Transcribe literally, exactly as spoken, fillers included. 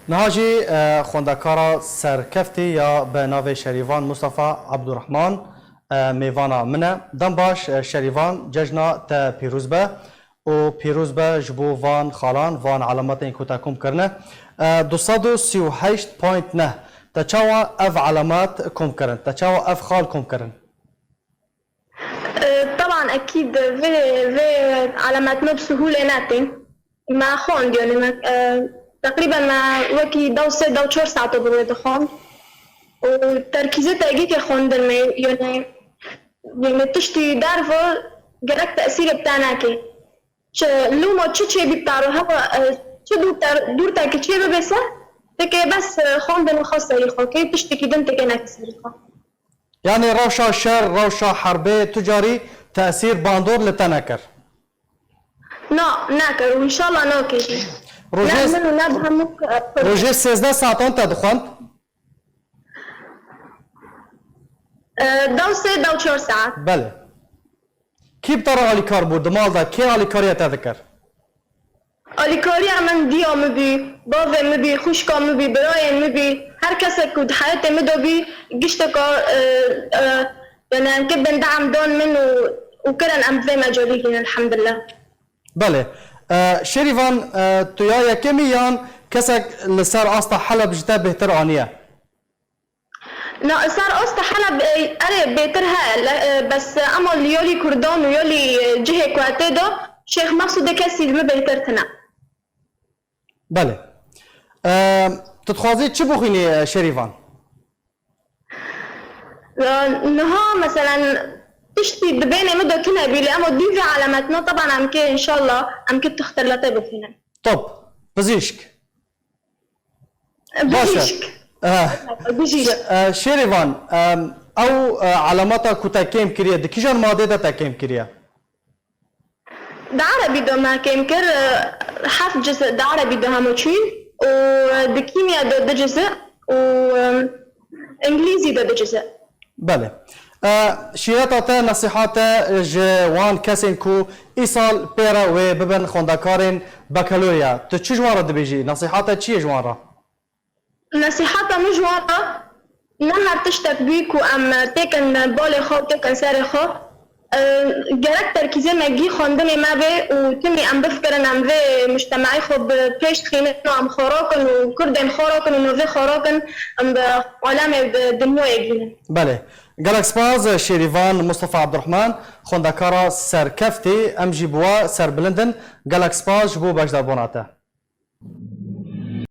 Niha jî, e, xwendekara serkeftî ya bi navê Şerîvan Mustafa Abdurrahman, e, mêvana min e. Dem baş, e, Şerîvan, cejna te pîroz be û pîroz be ji bo van xalan, van elemetên ku te kom kirine. E, du sed û sî û heşt point neh. Te çawa ev elemet kom kirin? Te çawa ev xal kom kirin? E, teban ekîd vê, vê elemetno bi sihûlê netê. Me xwend, yanî me, e, teqrîben me wekî dew sê, dew çar saeto bi wê dixwend. Û terkîzê te egîkê xwendin me, yanî, yanî tiştî derve gerek tesîrê bi te neke. Çi lûma çi çêbî bi te re, hema, e, çi dûr te, dûr te ki çê bibe se, teke bes, e, xwendin xwe serî xwe kê, tiştekî din teke neke serî xwe. Yanî rewşa şer, rewşa herbê tu carî tesîr bandor li te nekir? Na, nekir û înşallah nake jî. Rojê Ne min û ne bi hemû ke-, Rojê sêzdeh saetan te dixwend? E, dew sê, dew çar saet. Belê. Kî bi te re alîkar bû? Di mal de kê alîkariya te dikir? Alîkariya min diya min bî, bavê min bî, xwişka min bî, birayên min bî, her kesek ku di heyetê min de bî, gişteka, e, e, yanî em ke bendam dan min û, û kirin em vê mecalî hîn, elhamdulillah. Belê. E, Şerîvan, e, tu ya yekemî yan kesek li ser asta Heleb ji te bêhtir aniye? Na, ser asta Heleb, e, erê, bêtir heye, le-, e, bes, e, ema li yolî Kurdan û yolî, e, cihê ku etê de Şêx Mexsûdê kesî li min bêhtir tine. Belê. E, tu dixwazî çi bixwînî, e, Şerîvan? E, niha, meselen, tiştî di bênê min de tune bî, lê ema dû vê elemetno, teban em kê, înşallah, em kê tixtirletê bixwînin. Top. Pizîşk. Baş e. Bijîşk. Eh. Bijîşk. Şê-, eh, Şêrîvan, em, ew, eh, elameta ku te kêm kiriye, di kîjan madê de te kêm kiriye? Di erebî de me kêm kir, eh, heft ciz di erebî de hema çûyî û di kîmya de du ciz û, em, îngilîzî de du ciz. Belê. E, şîreta te, nesîhate ji wan kesên ku îsal pê re wê bibin xwendekarên bakalorya, tu çi ji wan re dibêjî? Nesîhate çi ye ji wan re? Nesîhata min ji wan re, ne her tiştek bî ku em têkin balê xwe û têkin serê xwe. E, gerek terkîzê me gî xwendinê me bê û timî em bifikirin, em vê mujtemaî xwe bi pêş dixînin û em xwe rakin û kurdên xwe rakin û navê xwe rakin, em bi alemê, bi dinyayê gînin. Belê. Gelek spas, Şêrîvan Mustafa Abdurrahman, xwendekara serkeftî, em jî bi we serbilind in. Gelek spas ji bo beşdarbûna te.